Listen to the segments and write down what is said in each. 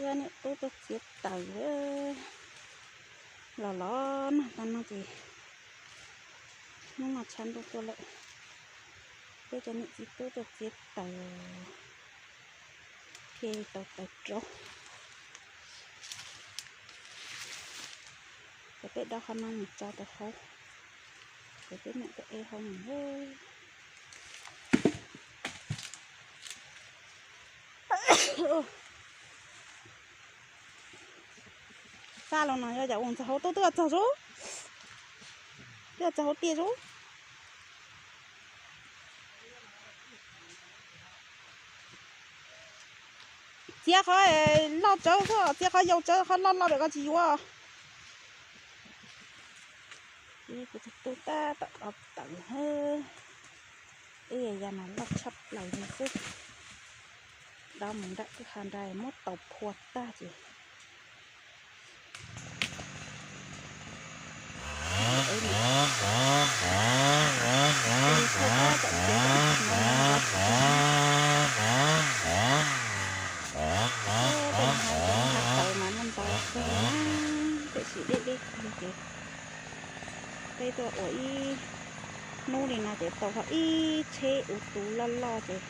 Niam tub tuaj txiav taws los los nag tag no ces hnub no tshav ntuj tuaj lawm. Peb cov niam txiv tub tuaj txiav taws thiaj tau taws rau. Ces peb dob qhov no mus tso rau hauv, ces peb mam tuaj ev hauv mus. Xa los no yog cas ua ntxog hauv tub twb txog sub, twb txog hauv tiaj sub. Txiav qhov loj tsawv xwb, txiav qhov yau tsawv, qhov loj loj pem ko tsis yuav. Kuv tus tub tab tom dob taws, ib yam no loj tshaj plaws li xwb. Dob mus nram kwj ha nrad muab tau phua tag ces Peb ntawd mas no ntau kawg na, tiam sis deb deb kawg ces peb tuaj ua ib hnub li no ces tau tau ib tsheb u tus loj loj ces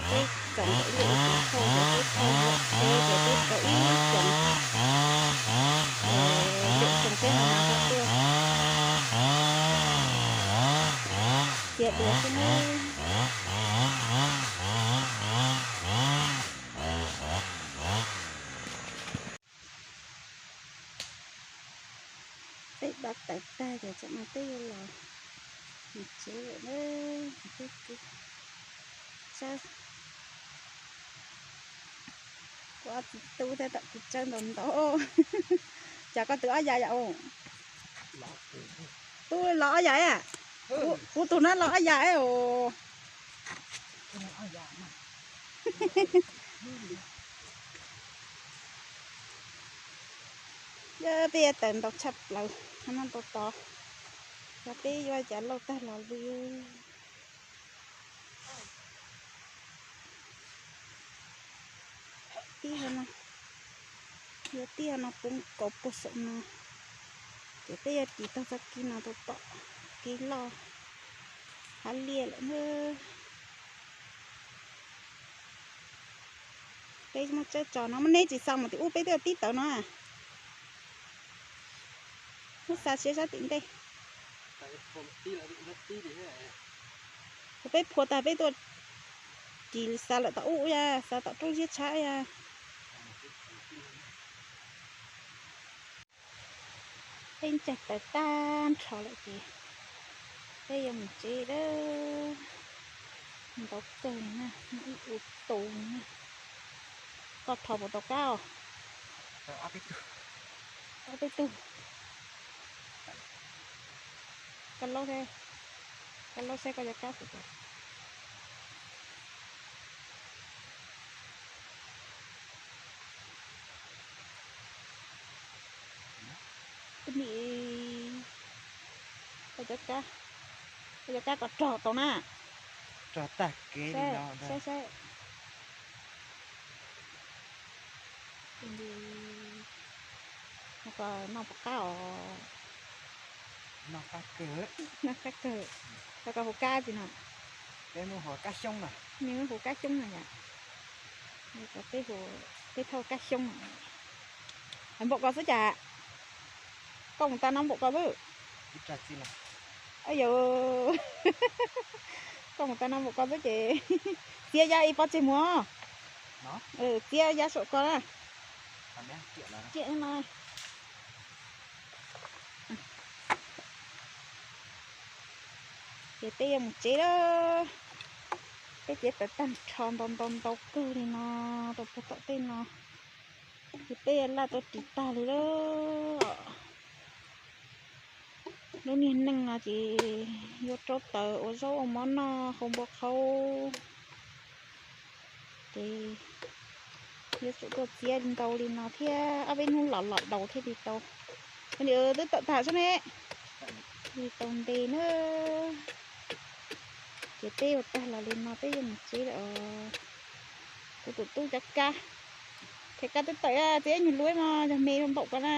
peb txaus ntawm ib lub u tus thauj ces peb thauj ua tsheb ces peb tau ib xyoos, lwm xyoo peb ho mus tuaj txiav dua xwb na. Peb dob taws tag ces tsam no peb yuav los mus tsev lawm na. Peb kwv tsawb, kuv ob txiv tub thiab tam kwv tsawb ntau ntau. Cas koj tus ob yam yam os? Tub los ob yam, kuv tus no los ob yam os. Yog peb yuav taws ntau tshaj plaws, no ntau tod, yog peb yuav cas lauj tag los li. Tib no, yuav tib no puv nkaus puag saum no, ces peb yuav ris tag txoj kev no rau tom kev loj hav liaj lawm na. Peb muab tsawb tso no, muab neb tsis xa mus tim ub, peb twb tib tawv no. Muab xa siab sab tim ntej. Peb phua tag peb tuaj ris xa lawm tom ub, xa tom rooj ziab tshab. Peb ntsaig taws tag nrho lawm ces peb yuav mus tsev lawm. Ntau kawg li na, muaj ib u tus na. Koj rho puas tau kab os? Ob peb tug. Koj laub, koj laub saib koj cov kab puas tau. Koj cov kab, koj cov kab koj rog tau na. Rog tag kev li no. Saib saib. Koj noj puas qab os? Noj qab kawg. Noj qab kawg. Koj, koj hu kab tsi no? Peb muab hu kab xyoob na. Nws muab hu kab xyoob no yom. Peb hu, peb thauj kab xyoob no. Npaum ko xwb cas? Koj mus tag no npaum ko xwb. Yog, koj mus tag no npaum ko xwb ces txiav ya ib pob tseg muag. Txiav ya saum ko na. Riam no. Ces peb yuav mus tsev lawm. Peb txiav taws tag nrho ntau ntau ntau kawg li no rau puag tom tej no. Ces peb yuav laj tuaj ris tag li lawm. Lub niag neej no ces yuav rau taws ua zaub ua mov noj hauv npua qhauv. Ces yuav tsum tuaj txiav ntau li no thiab, ob peb hnub los los daus thiaj li tau. Twb tawm tag sub ne, li tau nte na. Ces peb ua tag los li no peb yuav mus tsev lawm. Kuv tus tub cov kab, Ces koj twb tawm txiv ib nyuag luab no yog me zoo npaum ko na.